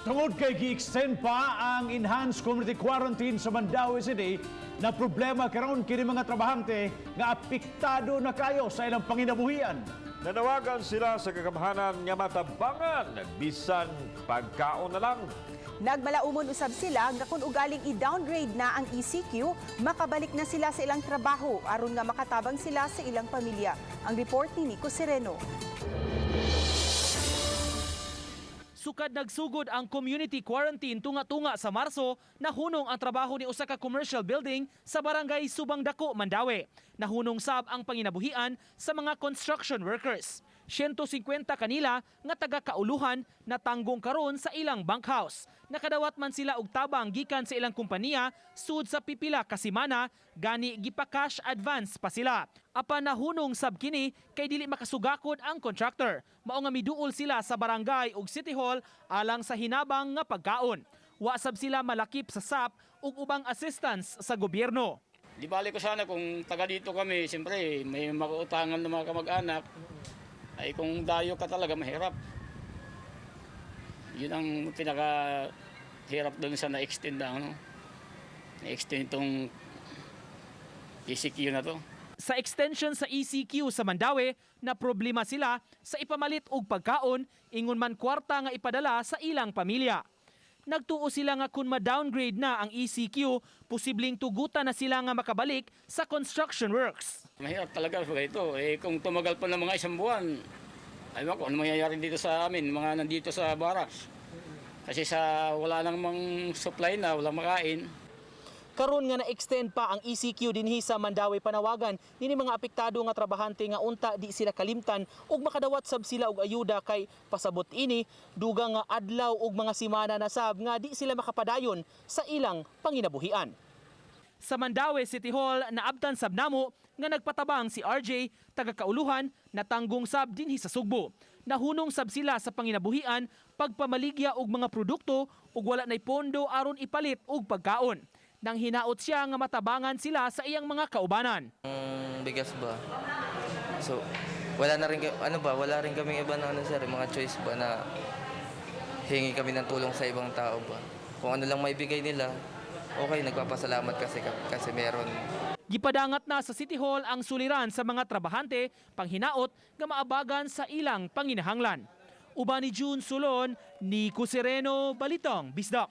Tungod kay gi-extend pa ang enhanced community quarantine sa Mandaue City, na problema karon kini mga trabahante nga apektado na kayo sa ilang panginabuhian. Nanawagan sila sa kagamhanan nga matabangan bisan pagkaon na lang. Nagmalaumon usab sila nga kung ugaling i-downgrade na ang ECQ, makabalik na sila sa ilang trabaho aron nga makatabang sila sa ilang pamilya. Ang report ni Nico Sereno. Sukad nagsugod ang community quarantine tunga-tunga sa Marso, nahunong ang trabaho ni usa ka commercial building sa Barangay Subang Dako, Mandaue. Nahunong sab ang panginabuhian sa mga construction workers. 150 kanila nga taga Kauluhan na tanggong karon sa ilang bunkhouse. Nakadawat man sila og tabang gikan sa ilang kompanya sud sa pipila ka semana, gani gipa-cash advance pa sila. Apan nahunong sab kini kay dili makasugakod ang contractor. Mao nga miduol sila sa barangay ug city hall alang sa hinabang nga pagkaon. Wa sab sila malakip sa SAP ug ubang assistance sa gobyerno. Di bali ko sana kung taga dito kami, siyempre may makuutangan ng mga kamag-anak. Ay kung dayo ka talaga, mahirap. Yun ang pinaka hirap doon sa na-extend na ano. Na-extend itong ECQ na to. Sa extension sa ECQ sa Mandaue, na problema sila sa ipamalit og pagkaon, ingon man kwarta nga ipadala sa ilang pamilya. Nagtuo sila nga kung ma-downgrade na ang ECQ, posibleng tugutan na sila nga makabalik sa construction works. Mahirap talaga sa ito. Eh kung tumagal pa ng mga isang buwan, ay ko ano mangyayari dito sa amin, mga nandito sa barracks. Kasi sa wala nang mang supply na, walang makain. Karon nga na-extend pa ang ECQ dinhi sa Mandaue, panawagan nini mga apektado nga trabahante nga unta di sila kalimtan ug makadawat sab sila og ayuda kay pasabot ini dugang nga adlaw ug mga semana na sab nga di sila makapadayon sa ilang panginabuhian. Sa Mandaue City Hall, naabtan sab namo nga nagpatabang si RJ, taga Kauluhan, natanggong sab dinhi sa Sugbo. Nahunong sab sila sa panginabuhian pagpamaligya og mga produkto ug wala nay pondo aron ipalit og pagkaon. Nang hinaot siya nga matabangan sila sa iyang mga kaubanan. Ang bigas ba? So, wala na rin, ano ba, wala rin kaming iba na ano sir, mga choice ba na hingi kami ng tulong sa ibang tao ba. Kung ano lang maibigay nila, okay, nagpapasalamat kasi meron. Gipadangat na sa City Hall ang suliran sa mga trabahante panghinaot nga maabagan sa ilang panginahanglan. Uban ni June Sulon, Nico Sereno, Balitang Bisdak.